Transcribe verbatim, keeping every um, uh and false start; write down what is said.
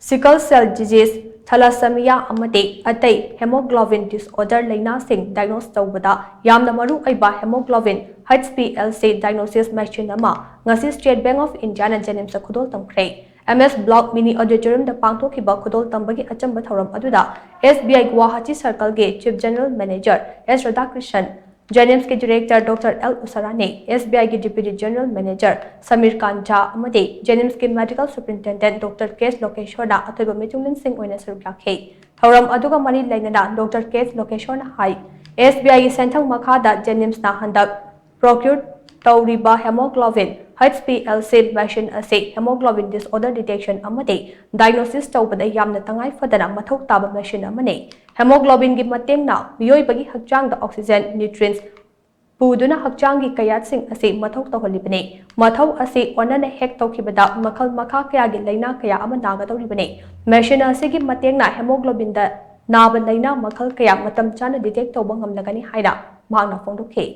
Sickle cell disease, thalassemia ꯑꯃꯗꯤ ꯑꯇꯩ hemoglobin disorder ꯂꯩꯅꯥꯁꯤꯡ diagnose ꯇꯧꯕꯗ ꯌꯥꯝꯅ ꯃꯔꯨ ꯑꯣꯏꯕ hemoglobin H P L C diagnosis machine ꯑꯃ ꯉꯁꯤ State Bank of Indiaꯅ JNIMSꯇ ꯈꯨꯗꯣꯜ ꯇꯝꯈ꯭ꯔꯦ꯫ M S Block Mini Auditoriumꯗ ꯄꯥꯡꯊꯣꯛꯈꯤꯕ ꯈꯨꯗꯣꯜ ꯇꯝꯕꯒꯤ ꯑꯆꯝꯕ ꯊꯧꯔꯝ ꯑꯗꯨꯗ S B I Guwahati Circleꯒꯤ Chief General Manager S Radhakrishnan, JNIMSꯀꯤ Director Doctor L Usarani, S B Iꯒꯤ Deputy General Manager Samir Khan Jha ꯑꯃꯗꯤ JNIMSꯀꯤ Medical Superintendent Doctor K Lokeshwarꯅ ꯑꯊꯣꯏꯕ ꯃꯤꯊꯨꯡꯂꯦꯟꯁꯤꯡ ꯑꯣꯏꯅ ꯁꯔꯨꯛ ꯌꯥꯈꯤ꯫ ꯊꯧꯔꯝ ꯑꯗꯨꯒ ꯃꯔꯤ ꯂꯩꯅꯅ Doctor K Lokeshwarꯅ ꯍꯥꯏ, S B Iꯒꯤ ꯁꯦꯟꯊꯪ ꯃꯈꯥꯗ JNIMSꯅ ꯍꯟꯗꯛ procure ꯇꯧꯔꯤꯕ hemoglobin H P L C machine ꯑꯁꯤ hemoglobin disorder detection ꯑꯃꯗꯤ diagnosis ꯇꯧꯕꯗ ꯌꯥꯝꯅ ꯇꯉꯥꯏ ꯐꯗꯅ ꯃꯊꯧ ꯇꯥꯕ machine ꯑꯃꯅꯤ꯫ Hemoglobinꯒꯤ ꯃꯇꯦꯡꯅ ꯃꯤꯑꯣꯏꯕꯒꯤ ꯍꯛꯆꯥꯡꯗ oxygen, nutrients ꯄꯨꯗꯨꯅ ꯍꯛꯆꯥꯡꯒꯤ ꯀꯌꯥꯠꯁꯤꯡ ꯑꯁꯤ ꯃꯊꯧ ꯇꯧꯍꯜꯂꯤꯕꯅꯤ꯫ ꯃꯊꯧ ꯑꯁꯤ ꯑꯣꯟꯅꯅ ꯍꯦꯛ ꯇꯧꯈꯤꯕꯗ ꯃꯈꯜ ꯃꯈꯥ ꯀꯌꯥꯒꯤ ꯂꯩꯅꯥ ꯀꯌꯥ ꯑꯃ ꯅꯥꯒꯗꯧꯔꯤꯕꯅꯤ꯫ Machine ꯑꯁꯤꯒꯤ ꯃꯇꯦꯡꯅ hemoglobinꯗ ꯅꯥꯕ ꯂꯩꯅꯥ ꯃꯈꯜ ꯀꯌꯥ ꯃꯇꯝ ꯆꯥꯅ detect ꯇꯧꯕ ꯉꯝꯂꯒꯅꯤ ꯍꯥꯏꯅ ꯃꯍꯥꯛꯅ ꯐꯣꯡꯗꯣꯛꯈꯤ꯫